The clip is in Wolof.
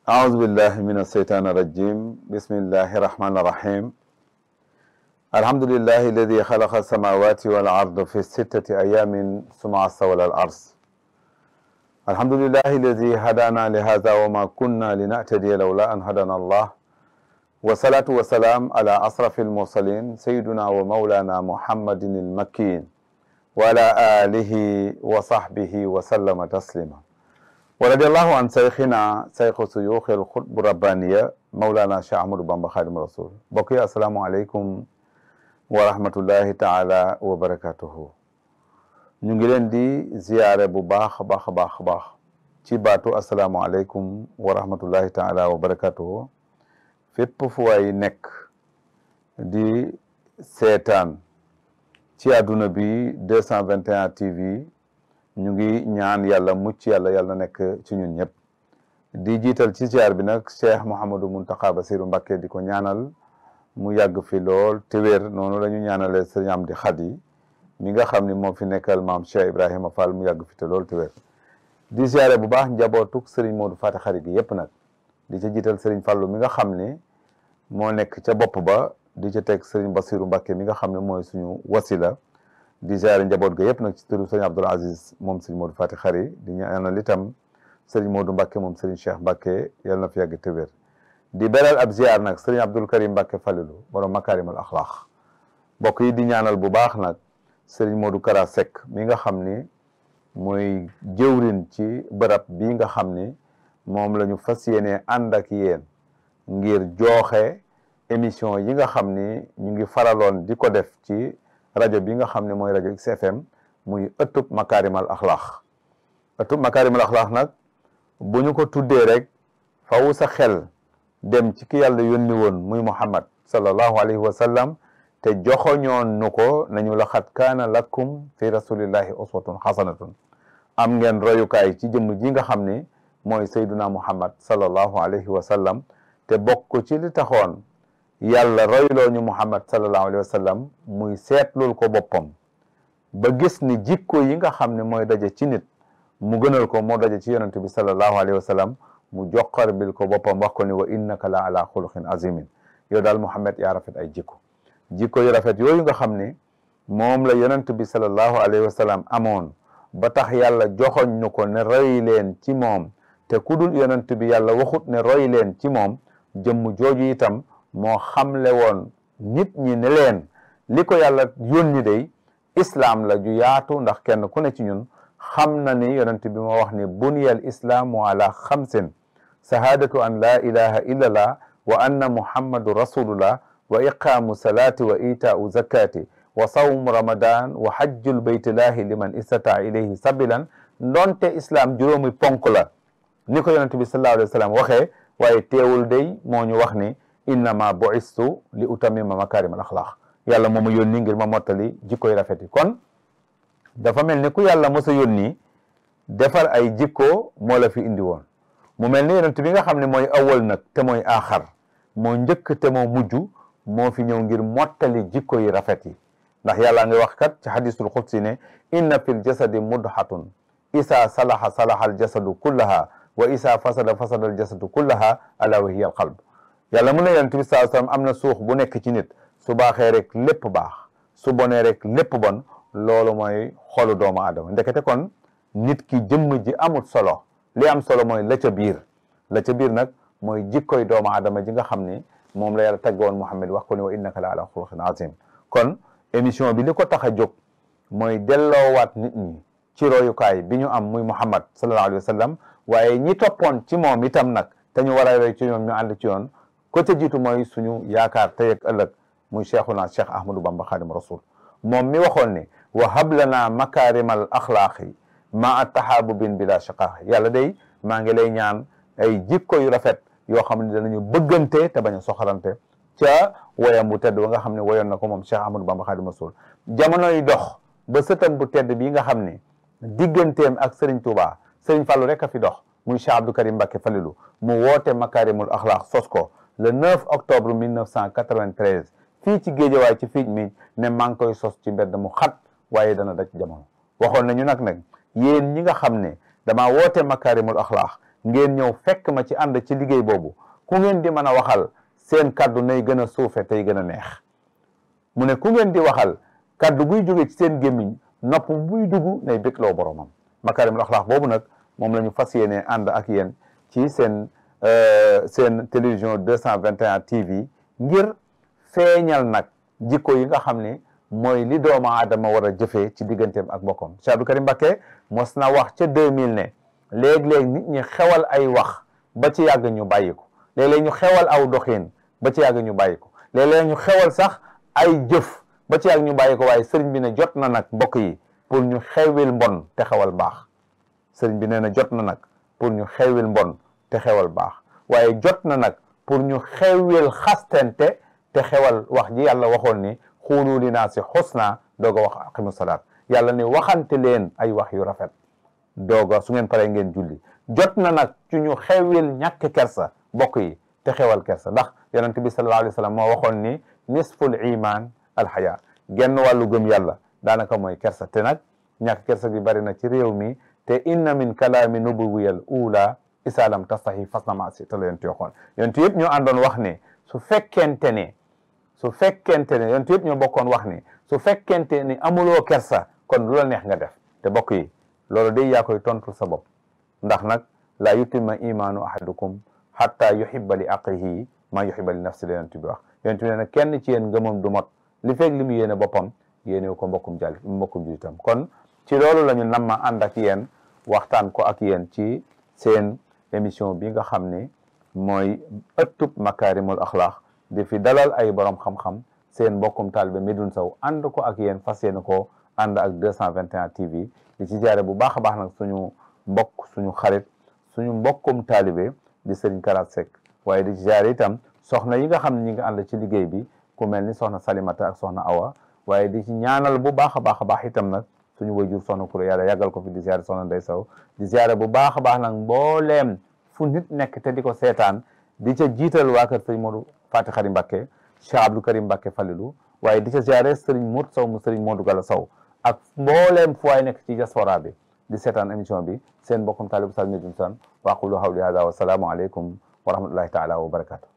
أعوذ بالله من الشيطان الرجيم بسم الله الرحمن الرحيم الحمد لله الذي خلق السماوات والأرض في 6 أيام ثم استوى على العرش الحمد لله الذي هدانا لهذا وما كنا لنهتدي لولا أن هدانا الله والصلاة والسلام على أشرف المرسلين سيدنا ومولانا محمد المكين وعلى آله وصحبه وسلم تسليما ورضي الله عن شيخنا شيخ شيوخ القطب الربانية مولانا شيخ أحمد بامبا خادم الرسول بقي السلام عليكم ورحمة الله تعالى وبركاته ñu ngi leen di ziyaare bu baax ci baatu assalaamu aleykum wa rahmatullahi taala wa barakatuhu fépp fu waay nekk di seetaan ci àdduna bi 221 TV ñu ngi ñaan yàlla mucc yàlla nekk ci ñun ñëpp di jiital ci ziar bi nag Cheikh Mouhamadou Mountakha Bassirou Mbacké di ko ñaanal mu yàgg fi lool te wér noonu la ñu ñaanalee Serigne Amdi Khady mi nga xam ni moo fi nekkal maam Cheikh Ibrahima Fall mu yàgg fi te lool te wér di ziare bu baax njabootuk Serigne Modou Fati Khary gi yëpp nag di ca jiital Serigne Fallou mi nga xam ni moo nekk ca bopp ba di ca teg Serigne Bassirou Mbacké mi nga xam ne mooy suñu wasila di ziare njaboot ga yëpp nag ci turu Serigne Abdoul Aziz moom Serigne Modou Fati Khary di ñaanal itam Serigne Modou Mbacké moom Serigne Cheikh Mbacké yàlla na fi yàgg te wér di beral ab ziar nag Serigne Abdoul Karim Mbacké Falilou borom Makarimal Akhlaq mbokk yi di ñaanal bu baax nag Serigne Modou Kara Seck mi nga xam ni mooy jëwrin ci bërab bii nga xam ni moom la ñu fas yéene ànd ak yéen ngir jooxe émission yi nga xam ni ñu ngi faraloon di ko def ci rajo bi nga xam ne mooy rajo XFM muy ëttub Makarimal Akhlaq ëttub Makarimal Akhlaq nag bu ñu ko tuddee rek faw sa xel dem ci ki yàlla yónni woon muy Muhammad sallallahu alayhi wa sallam te joxoñoon nu ko nañu laqad kaana lakum fi rasulillahi uswatun hasanatun am ngeen royukaay ci jëmm ji nga xam ni mooy sayduna Muhammad sallallahu alayhi wa sallam te bokk ci li taxoon yàlla royloo ñu Muhammad sallallahu alayhi wa sallam muy seetlul ko boppam ba gis ni jikko yi nga xam ne mooy daje ci nit mu gënal ko moo daje ci yonent bi sallallahu alayhi wa sallam mu joxar bil ko boppam wax ko ni wa innaka la ala xuluqin azimin yow daal Muhammad yaa rafet ay jikko yu rafet yooyu nga xam ne moom la yonent bi sallallahu alayhi wa sallam amoon ba tax yàlla joxoñ ñu ko ne roy leen ci moom te ku dul yonent bi yàlla waxut ne roy leen ci moom jëmm jooju itam moo xamle woon nit ñi ne leen li ko yàlla yónni day islaam la ju yaatu ndax kenn ku ne ci ñun xam na ni yonent bi moo wax ni buniyal islaamu ala xamsin shahadatu an la ilaha illallah wa anna muhammadu rasulullah wa iqaamu salaati wa itaau zakati wa sawmu ramadan wa hajjul baytillahi liman istata ilayhi sabilan ndonte islam juróomi ponk la ni ko yonent bi sallallahu alayhi wa sallam waxee waaye teewul day moo ñu wax ni innama bu'istu li utammima makarimal akhlaq yàlla moo ma yónni ngir ma mottali jikkoy rafet yi kon dafa mel ni ku yàlla mos a yónni defar ay jikko moo la fi indi woon mu mel ni yonent bi nga xam ne mooy awal nag te mooy aaxar moo njëkk te moo mujj moo fi ñëw ngir mottali jikko yi rafet yi ndax yàlla nga wax kat ci hadisul qudsi ne inna fil jasadi mudhatun isa salaha salaha al jasadu kullaha wa isa fasada fasada al jasadu kullaha ala wa hiya al qalb yàlla mu ne yonent bi sallallahu alayhi wasallam am na suux bu nekk ci nit su baaxee rek lépp baax su bonee rek lépp bon loolu mooy xolu doomu aadama ndekete kon nit ki jëmm ji amut solo li am solo mooy la ca biir nag mooy jikkoy doomu aadama ji nga xam ni moom la yàlla taggoon Muhammad wax ko ni wa innaka la ala xuluqin azim kon émission bi li ko tax a jóg mooy delloowaat nit ñi ci royukaay bi ñu am muy Muhammad sallallahu alayhi wa sallam waaye ñi toppoon ci moom itam nag te ñu war a roy ci ñoom ñu ànd ci yoon ko ca jiitu mooy suñu yaakaar tey ak ëllëg muy cheikhuna Cheikh Ahmadou Bamba Khadim Rasoul moom mi waxoon ni wa hab lana makarimal axlaaqi ma tahabubin bila shaqaq yàlla day maa ngi lay ñaan ay jikko yu rafet yoo xam ne danañu bëggante te bañ a soxorante ca woyam bu tedd ba nga xam ne woyoon na ko moom Cheikh Ahmadou Bamba Khadim Rasoul jamonoy dox ba sëtam bu tedd bii nga xam ne digganteem ak Serigne Touba Serigne Fallou rek a fi dox muy Cheikh Abdou Karim Mbacké Falilou mu woote Makarimul Akhlaq sos ko le 9 octobre 1993 fii ci Géejawaay ci fiij mi ne maa ngi koy sos ci mbedd mu xat waaye dana daj jamono waxoon nañu nag yéen ñi nga xam ne damaa woote Makarimul Akhlaq ngeen ñëw fekk ma ci ànd ci liggéey boobu ku ngeen di mën a waxal seen kaddu nay gën a suufe tey gën a neex mu ne ku ngeen di waxal kaddu guy jóge ci seen gémmiñ nopp buy dugg nay bégloo boromam. makaarimul axlaaq boobu nag moom la ñu fas yéene ànd ak yéen ci seen télévision 221 TV ngir feeñal nag jikko yi nga xam ne mooy li doomu aadama war a jëfee ci digganteem ak bokkam. Cheikh Abdou Karim Mbacké mos na wax ca 2000 ne léeg-léeg nit ñi xewal ay wax ba ci yàgg ñu bàyyi ko léeg-léeg ñu xewal aw doxin ba ci yàgg ñu bàyyi ko léeg-léeg ñu xewal sax ay jëf ba ci yàgg ñu bàyyi ko waaye sëriñ bi ne jot na nag mbokk yi pour ñu xewil mbon te xewal baax. sëriñ bi nee na jot na nag pour ñu xewil mbon te xewal baax waaye jot na nag pour ñu xewil xastente te xewal wax ji yàlla waxoon ni xuulu li naa si xusna dooga wax aqimu salaat yàlla ne waxante leen ay wax yu rafet dooga su ngeen paree ngeen julli. jot na nag ci ñu xewil ñàkk kersa bokk yi te xewal kersa ndax yonent bi sallallahu alayhi wa sallam moo waxoon ni nisful iman alxaya genn wàllu gëm yàlla daanaka mooy kersa te nag ñàkk kersa bi bari na ci réew mi te inna min kalaami nubuwiyal ula isa lam tastahi fasna ma si te la yonent waxoon yonent yëpp ñoo àndoon wax ne su fekkente ne yonent yëpp ñoo bokkoon wax ni su fekkente ni amuloo kersa kon lu la neex nga def te bokk yi loolu day yaa koy tontu sa bopp ndax nag la yutimma imaanu ahadukum hatta yuhibba li aqihi ma yuhibba li nafsi la yonent bi wax yonent bi nee na kenn ci yéen ngëmam du mot li feeg li mu yéene boppam yéene ko mbokkum julitam kon ci loolu la ñu namma ànd ak yéen waxtaan ko ak yéen ci seen émission bi nga xam ne mooy ëttub makaarimul axlaaq di fi dalal ay borom xam-xam seen mbokkum taalibe Medoune Sow ànd ko ak yéen fas yéene ko ànd ak 221 TV di ci jaare bu baax a baax nag suñu mbokk suñu xarit suñu mbokkum taalibe di Serigne Kara Seck waaye di ci jaare itam soxna yi nga xam ne ñi nga ànd ci liggéey bi ku mel ni soxna Salimata ak soxna Awa waaye di ci ñaanal bu baax a baax itam nag suñu wayjur soxna Kouré yàlla yàggal ko fi di ziare soxna Ndey Sow di ziare bu baax a baax nag mbooleem fu nit nekk te di ko seetaan di ca jiital waa kër sëriñ Modou Fati Xari Mbacké Cheikh Abdou Karim Mbacké Falilou waaye di ca ziare sëriñ Modou Sow mu sëriñ Modou Gala Sow ak mbooleem fu waay nekk ci diaspora bi di seetaan émission bi seen mbokkum taalibu Oustaz Medoune Sane wa aqulu hawli hada wa salaamu aleykum wa rahmatullahi taala wa barakatu